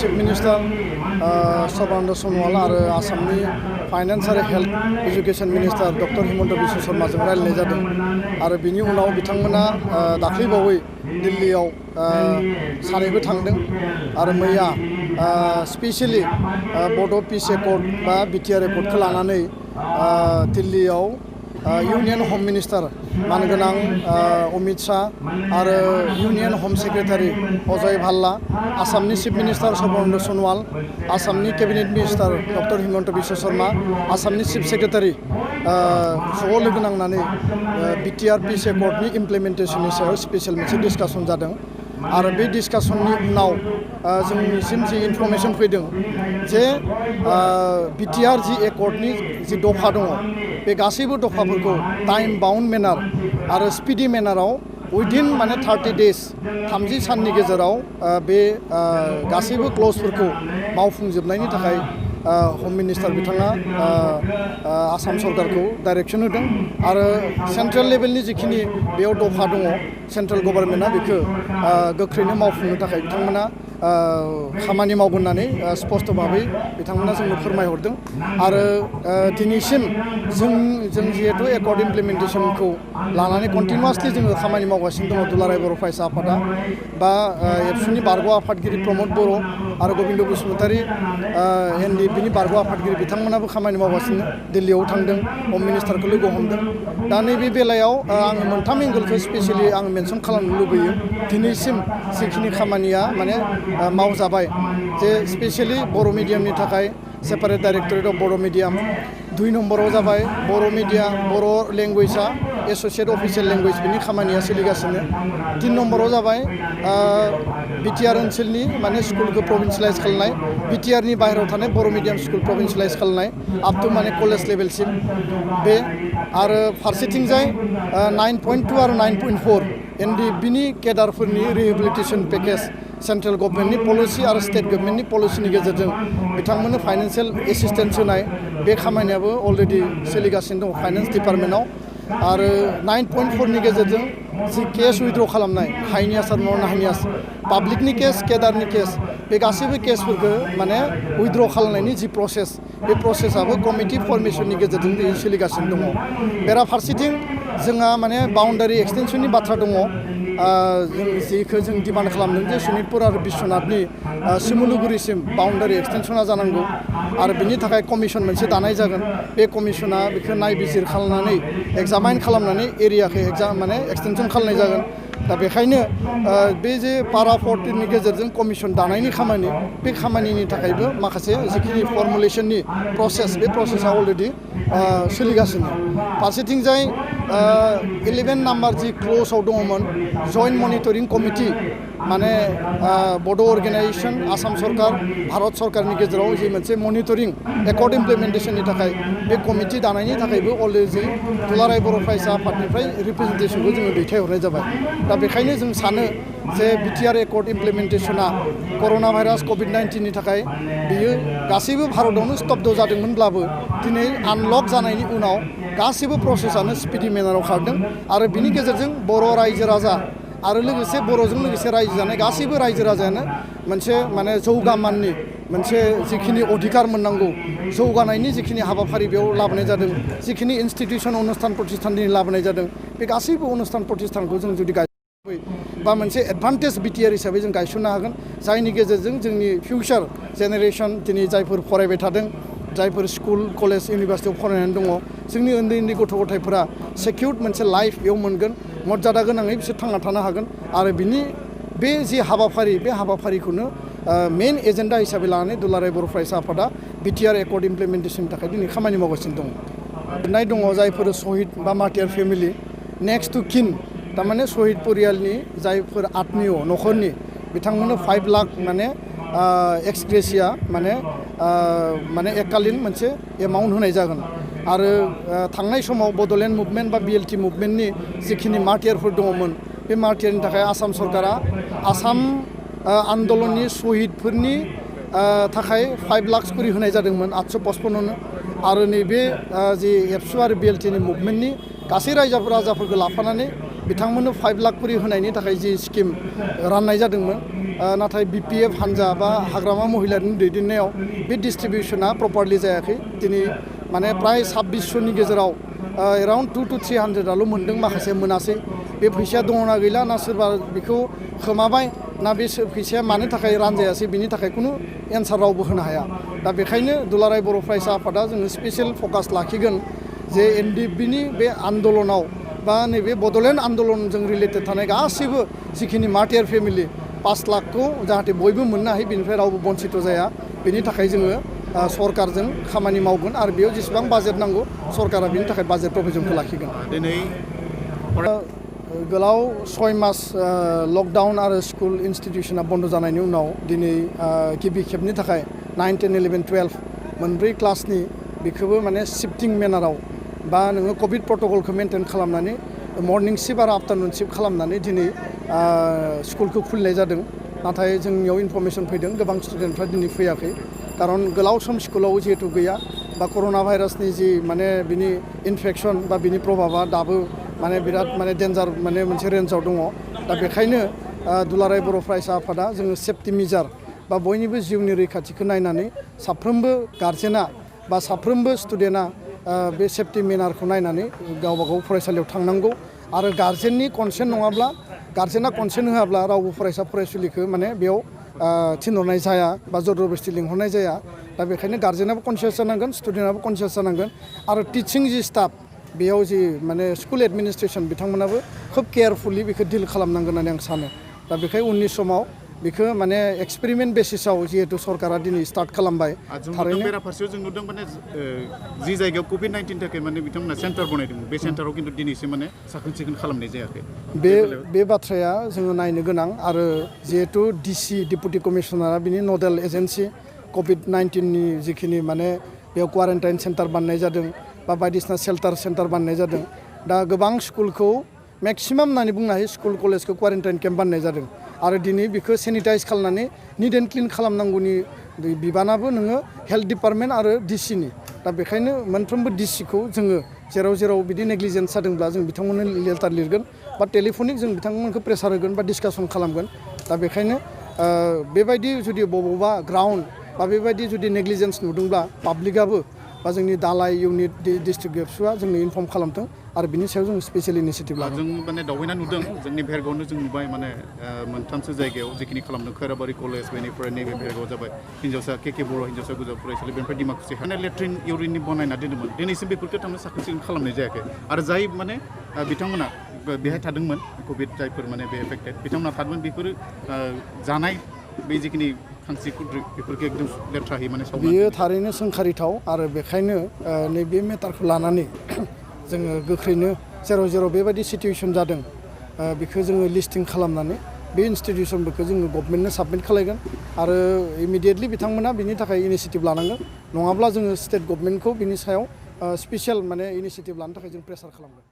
chief minister Sarbananda Sonowal आरो आसामनि finance आरो health education minister doctor Himanta Biswa शर्माजों रायज्लायनाय जादों आरो बिनि उनाव बिथांमोना दाख्लैबावै दिल्लीयाव सानैबो थांदों आरो मैया स्पेशली बड' पिस एकर्ड बा BTR एकर्डखौ लानानै दिल्लीयाव इउनियन हम मिनिस्टार मानगोनां अमित शाह आरो इउनियन हम सेक्रेटारि अजय भाल्ला आसामनि चिफ मिनिस्टार सर्बानन्द सन'वाल आसामनि cabinet minister doctor Himanta Biswa Sharma आसामनि चिफ सेक्रेटारि ज' लोगो नांनानै BTR पिस एकर्डनि इमप्लिमेन्टेसननि सायाव स्पेशल मोनसे डिसकासन जादों आरो बे डिसकासननि उनाव जोंनिसिम जि इनफरमेसन फैदों जे BTR जि एकर्डनि जि दफा दङ बे गासैबो दफाफोरखौ टाइम बाउन्ड मेनार आरो स्पिडि मेनाराव उइदिन माने 30 डेज 30 साननि गेजेराव बे गासैबो क्लजफोरखौ मावफुंजोबनायनि थाखाय हम मिनिस्टार बिथाङा आसाम सरकारखौ डाइरेक्सन होदों आरो सेन्ट्रेल लेभेलनि जिखिनि बेयाव दफा दङ सेन्ट्रेल गभर्नमेन्टआ बेखौ गोख्रैनो मावफुंनो थाखाय बिथांमोना खामानि मावगोन होननानै स्पष्ट भाबै बिथांमोना जोंनो फोरमायहरदों आरो दिनैसिम जों जिहेतु एकर्ड इमप्लिमेन्टेसनखौ लानानै कन्टिनिउआसलि जोङो खामानि मावगासिनो दङ दुलाराय बर' फरायसा आफादा बा एबसुनि बारग' आफादगिरि प्रमद बर' आरो गबिन्द बसुमतारी NDPनि बारग' आफादगिरि बिथांमोनाबो खामानि मावगासिनो दिल्लीयाव थांदों हम मिनिस्टारखौ लोगो हमदों दा नैबे बेलायाव आङो मोनथाम एंगलखौ स्पेशलि आं मेनसन खालामनो लुबैयो दिनैसिम जिखिनि खामानिया माने मावजाबाय जे स्पेशलि बर' मिडियामनि थाखाय separate directorate of Bodo' medium 2 नम्बराव जाबाय बर' मिडियाम बर' लेंगुवेजआ एस'सियेट अफिसियेल लेंगुवेज बिनि खामानिया सोलिगासिनो 3 नम्बराव जाबाय BTR ओनसोलनि माने स्कुलखौ प्रभिन्सियेलाइज खालामनाय BTRनि बाहेरायाव थानाय बर' मिडियाम स्कुल प्रभिन्सियेलाइज खालामनाय आप टु माने कलेज लेभेलसिम बे आरो फारसेथिंजाय 9.2 आरो 9.4 NDPनि केडारफोरनि रिहेबिलिटेसन पेकेज सेन्ट्रेल गभर्नमेन्टनि पलिसि आरो स्टेट गभर्नमेन्टनि पलिसिनि गेजेरजों बिथांमोननो फाइनान्सियेल एसिस्टेन्स होनाय बे खामानियाबो अलरेडि सोलिगासिनो दं फाइनान्स डिपार्टमेन्टआव आरो 9.4 नि गेजेरजों जि केस उइथड्र खालामनाय हाइनियास आरो नन हाइनियास पाब्लिकनि केस केडारनि केस बे गासैबो केसफोरखौ माने उइथड्र खालामनायनि जि प्रसेस बे प्रसेसआबो कमिटि फर्मेशननि गेजेरजों दिनै सोलिगासिनो दङ बेराफारसेथिं जोंहा माने बाउन्डारि एक्सटेनसननि बाथ्रा दङ जों जिखौ जों डिमान्ड खालामदों जे सनितपुर आरो बिश्वनाथनि सिमुलुगुरिसिम बाउन्डारि एक्सटेनसना जानांगौ आरो बिनि थाखाय कमिसन मोनसे दानाय जागोन बे कमिसना बेखौ नायबिजिर खालामनानै एग्जामाइन खालामनानै एरियाखौ माने एक्सटेनसन खालामनाय जागोन दा बेखायनो बे जे पारा 14नि गेजेरजों कमिसन दानायनि खामानि बे खामानिनि थाखायबो माखासे जिखिनि फर्मुलेसननि प्रसेस बे प्रसेसा अलरेडि सोलिगासिनो फारसेथिंजाय 11 नाम्बार जि क्ल'जआव दङमोन जइन्ट मनिटरिं कमिटि माने बड' अर्गेनाइजेसन आसाम सरकार भारत सरकारनि गेजेराव जि मोनसे मनिटरिं एकर्ड इमप्लिमेन्टेसननि थाखाय बे कमिटि दानायनि थाखायबो अलरेडि दुलाराय बर' फरायसा आफादनिफ्राय रिप्रेजेन्टेसनखौ जोङो दैथायहरनाय जाबाय दा बेखायनो जों सानो जे BTR एकर्ड इमप्लिमेन्टेसना कर'ना भाइरास COVID-19नि थाखाय बियो गासैबो भारतआवनो स्तब्ध जादोंमोनब्लाबो दिनै आनलक जानायनि उनाव गासैबो प्रसेसआनो स्पिडि मेनाराव खारदों आरो बिनि गेजेरजों बर' रायजो राजा आरो लोगोसे बर'जों लोगोसे रायजो जानाय गासैबो रायजो राजायानो मोनसे माने जौगामाननि मोनसे जिखिनि अधिकार मोननांगौ जौगानायनि जिखिनि हाबाफारि बेयाव लाबोनाय जादों जिखिनि इनस्टिटिउसन अनुस्थान प्रतिष्ठान दिनै लाबोनाय जादों बे गासैबो अनुस्थान प्रतिष्ठानखौ जों जुदि बा मोनसे एडभान्टेज BTR हिसाबै जों गायसननो हागोन जायनि गेजेरजों जोंनि फिउचार जेनेरेसन दिनै जायफोर फरायबाय थादों जायफोर स्कुल कलेज इउनिभार्सिटियाव फरायनानै दङ जोंनि उन्दै उन्दै गथ' गथायफोरा सेकिउर्ड मोनसे लाइफ बेयाव मोनगोन मर्यादा गोनाङै बिसोर थांना थानो हागोन आरो बिनि बे जि हाबाफारि बे हाबाफारिखौनो मेन एजेन्डा हिसाबै लानानै दुलाराय बर' फरायसा आफादा BTR एकर्ड इमप्लिमेन्टेसननि थाखाय दिनै खामानि मावगासिनो दङ लिरनाय दङ जायफोर शहीद बा मार्टियार फेमिलि नेक्स्ट टु किन थारमाने शहीद परियालनि जायफोर आत्मीय न'खरनि बिथांमोननो 5 लाख माने एक्सग्रेसिया माने एककालीन मोनसे एमाउन्ट होनाय जागोन आरो थांनाय समाव बड'लेण्ड मुभमेन्ट बा BLT मुभमेन्टनि जिखिनि मार्टियारफोर दङमोन बे मार्टियारनि थाखाय आसाम सरकारा आसाम आन्दलननि शहीदफोरनि थाखाय 5 लाख करि होनाय जादोंमोन 855 आरो नैबे जि एबसु आरो BLTनि मुभमेन्टनि गासै रायजो राजाफोरखौ लाफानानै बिथांमोननो 5 लाख करि होनायनि थाखाय जि स्किम राननाय जादोंमोन नाथाय BPF हान्जा बा हाग्रामा महिलानि दैदेननायाव बे डिस्ट्रिबिउसना प्रपारलि जायाखै दिनै माने प्राय 2600नि गेजेराव एराउन्ड 200 to 300 मोनदों माखासे मोनासै बे फैसाया दङना गैला ना सोरबा बेखौ खोमाबाय ना बे फैसाया मानो थाखाय रानजायासै बिनि थाखाय खुनु एन्सार रावबो होनो हाया दा बेखायनो दुलाराय बर' फरायसा आफादा जोङो स्पेसियेल फकास लाखिगोन जे NDPनि बे आन्दलनाव बा नैबे बड'लेण्ड आन्दलनजों रिलेटेड थानाय गासैबो जिखिनि मार्टियार फेमिलि 5 लाखखौ जाहाथे बयबो मोननो हायो बेनिफ्राय रावबो बन्सित जाया बेनि थाखाय जोङो सरकारजों खामानि मावगोन आरो बेयाव जेसेबां बाजेट नांगौ सरकारा बेनि थाखाय बाजेट प्रभिजनखौ लाखिगोन दिनै गोलाव 6 मास लकडाउन आरो स्कुल इन्स्टिटिउसना बन्द जानायनि उनाव दिनै गिबि खेबनि थाखाय 9, 10, 11, 12 मोनब्रै क्लासनि बेखौबो माने शिफ्टिं मेनाराव बा नोङो कभिड प्रट'कलखौ मेनटेन खालामनानै मर्निं शिफ्ट आरो आफ्टारनुन शिफ्ट खालामनानै दिनै स्कुलखौ खुलिनाय जादों नाथाय जोंनियाव इनफरमेसन फैदों गोबां स्टुडेन्टफ्रा दिनै फैयाखै खारन गोलाव सम स्कुलाव जिहेतु गैया बा कर'ना भाइरासनि जि माने बिनि इनफेक्सन बा बिनि प्रभाबा दाबो माने बिराद माने डेन्जार माने मोनसे रेन्जआव दङ दा बेखायनो दुलाराय बर' फरायसा आफादा जोङो सेफटि मेजार बा बयनिबो जिउनि रैखाथिखौ नायनानै साफ्रोमबो गार्जेना बा साफ्रोमबो स्टुडेन्टआ बे सेफटि मेनारखौ नायनानै गावबा गाव फरायसालियाव थांनांगौ आरो गार्जेननि कनसेन्ट नङाब्ला गार्जेना कनसेन्ट होआब्ला रावबो फरायसा फरायसुलिखौ माने बेयाव थिनहरनाय जाया बा जबरदस्ति लिंहरनाय जाया दा बेखायनो गार्जेनाबो कनसियास जानांगोन स्टुडेन्टआबो कनसियास जानांगोन आरो टिचिं जि स्टाफ बेयाव जि माने स्कुल एडमिनिस्ट्रेसन बिथांमोनाबो खोब केयारफुलि बेखौ डिल खालामनांगोन होननानै आं सानो दा बेखायनो उननि समाव बेखौ माने एक्सपेरिमेन्ट बेसिसाव जिहेतु सरकारा दिनै स्टार्ट खालामबाय थारैनो बेराफारसेयाव जों नुदों माने जि जायगायाव COVID-19 थाखाय माने बिथांमोना सेन्टार बनायदोंमोन बे सेन्टाराव खिन्थु दिनैसिम माने साखोन सिखोन खालामनाय जायाखै बे बाथ्राया जोङो नायनो गोनां आरो जिहेतु DC डेपुटि कमिशनारा बिनि नडेल एजेन्सि COVID-19नि जिखिनि माने बेयाव क्वारेन्टाइन सेन्टार बानायनाय जादों बा बायदिसिना शेल्टार सेन्टार बानायनाय जादों दा गोबां स्कुलखौ मेक्सिमाम होननानै बुंनो हायो स्कुल कलेजखौ क्वारेन्टाइन केम्प बानायनाय जादों आरो दिनै बेखौ सेनिटाइज खालामनानै निट एन्ड क्लिन खालामनांगौनि बिबानाबो नोङो हेल्थ डिपार्टमेन्ट आरो DCनि दा बेखायनो मोनफ्रोमबो DCखौ जोङो जेराव बिदि नेग्लिजेन्स जादोंब्ला जों बिथांमोननो लेटार लिरगोन बा टेलिफनिक जों बिथांमोनखौ प्रेसार होगोन बा डिसकासन खालामगोन दा बेखायनो बेबायदि जुदि बबावबा ग्राउन्ड बा बेबायदि जुदि नेग्लिजेन्स नुदोंब्ला पाब्लिकआबो बा जोंनि दालाय इउनिट डिस्ट्रिक्ट एबसुआ जोंनो इनफर्म खालामथों आरो बिनि सायाव जों स्पेसियेल इनिशिएटिभ लागोन जों माने दावबायना नुदों जोंनि भेरगावनो जों नुबाय माने मोनथामसो जायगायाव जिखिनि खालामदों खैराबारि कलेज बेनिफ्राय नैबे भेरगाव जाबाय हिन्जावसा KK बर' हिन्जावसा गोजौ फरायसालि बेनिफ्राय डिमाकुसि माने लेट्रिन इउरिननि बनायना दोनदोंमोन दिनैसिम बेफोरखौ थारमाने साखोन सिखोन खालामनाय जायाखै आरो जाय माने बिथांमोना बेहाय थादोंमोन कभिड जायफोर माने बे एफेक्टेड बिथांमोना थादोंमोन बेफोर जानाय बे जिखिनि खांसि खुद्रि बेफोरखौ एकदम लेथ्रा होयो माने बेयो थारैनो सोंखारिथाव आरो बेखायनो नैबे मेटारखौ लानानै जोङो गोख्रैनो जेराव बेबायदि सिटुएसन जादों बेखौ जोङो लिस्टिं खालामनानै बे इन्स्टिटिउसनफोरखौ जोङो गभर्नमेन्टनो साबमिट खालामगोन आरो इमिडियेटलि बिथांमोना बिनि थाखाय इनिशिएटिभ लानांगोन नङाब्ला जोङो स्टेट गभर्नमेन्टखौ बिनि सायाव स्पेसियेल माने इनिशिएटिभ लानो थाखाय जों प्रेसार खालामगोन